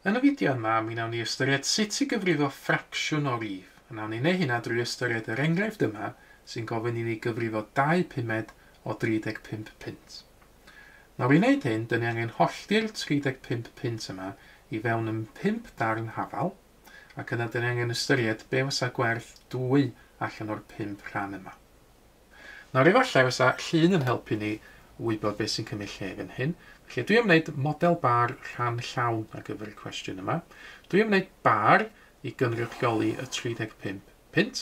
Yn y fideo yma, mi wnawn ni ystyried sut i gyfrifo ffracsiwn o rif. A wnawn ni wneud hynna drwy ystyried yr enghraifft yma sy'n gofyn i ni gyfrifo 2/5 o 35 punt. Nawr i wneud hyn, dyn ni angen hollti'r 35 punt yma i fewn yn 5 darn hafal, ac yna dyn ni angen ystyried be fysa gwerth 2 allan o'r 5 rhan yma. Nawr efallai fysa llun yn helpu ni wybod beth sy'n cymryd lle fan hyn. Felly dwi am wneud model bar rhan llawn ar gyfer y cwestiwn yma. Dwi am wneud bar i gynrychioli y 35 punt.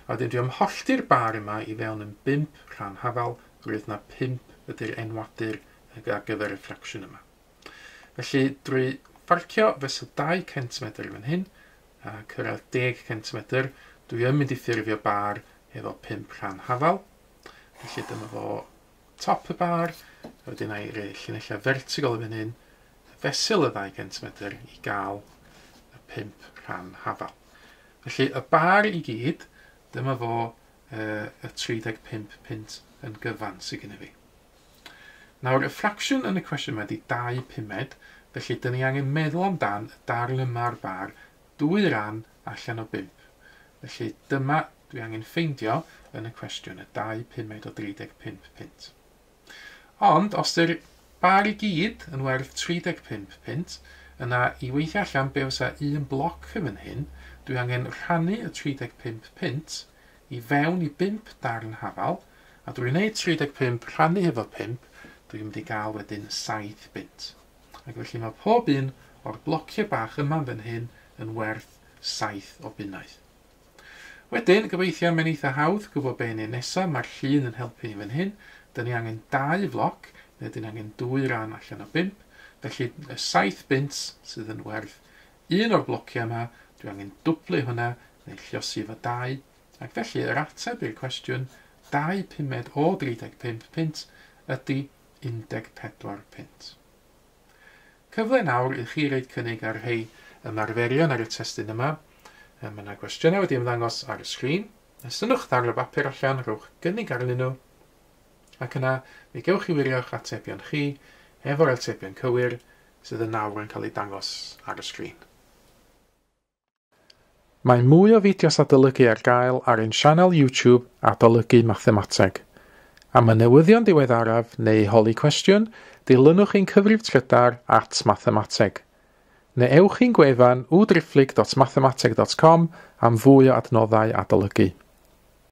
A wedyn dwi am hollti'r bar yma i fewn yn 5 rhan hafal, roedd na 5 ydy'r enwadur ar gyfer y ffracsiwn yma. Felly drwy farcio fesul 2 cm fan hyn a cyrraedd 10 cm, dwi yn mynd i ffurfio bar efo 5 rhan hafal. Felly dyma fo top y bar, a wedyn a'i roi llinellau vertigol yn fan hyn, fesul y 2 cm i gael y 5 rhan hafal. Felly y bar i gyd, dyma fo y 35 punt yn gyfan sydd gennym fi. Nawr, y ffracsiwn yn y cwestiwn yma ydy 2/5, felly dyn ni angen meddwl amdan y darn yma o'r bar, 2 ran allan o 5. Felly dyma dwi angen ffeindio yn y cwestiwn, y 2/5 o 35 punt. Ond, os ydy'r bar i gyd yn werth 35 punt, yna i weithio allan be fysa un bloc yn fan hyn, dwi angen rhannu y 35 punt i fewn i 5 darn hafal, a drwy wneud 35 rhannu efo 5, dwi'n mynd i gael wedyn 7 bunt. Ac felly mae pob un o'r blociau bach yma fan hyn yn werth 7 o bunnoedd. Wedyn, gobeithio mae'n eitha hawdd gwybod be ni'n nesaf, mae'r llun yn helpu ni fan hyn. Dyn ni angen 2 floc, neu dyn ni angen 2 ran allan o 5. Felly y 7 bunt sydd yn werth un o'r blociau yma, dwi angen dwblu hwnna, neu lliosi efo 2. Ac felly yr ateb i'r cwestiwn 2/5 o 35 punt ydy 14 punt. Cyfle nawr i chi roid cynnig ar rhai ymarferion ar y testun yma. Mae yna gwestiynau wedi ymddangos ar y sgrin. Estynnwch ddarn o bapur allan, rhowch gynnig arnyn nhw, ac yna mi gewch chi wirio'ch atebion chi efo'r atebion cywir sydd yn nawr yn cael eu dangos ar y sgrin. Mae mwy o fideos adolygu ar gael ar ein sianel YouTube Adolygu Mathemateg. Am y newyddion diweddaraf neu holi cwestiwn, dilynwch ein cyfrif trydar @mathemateg. Neu ewch i'n gwefan www.mathemateg.com am fwy o adnoddau adolygu.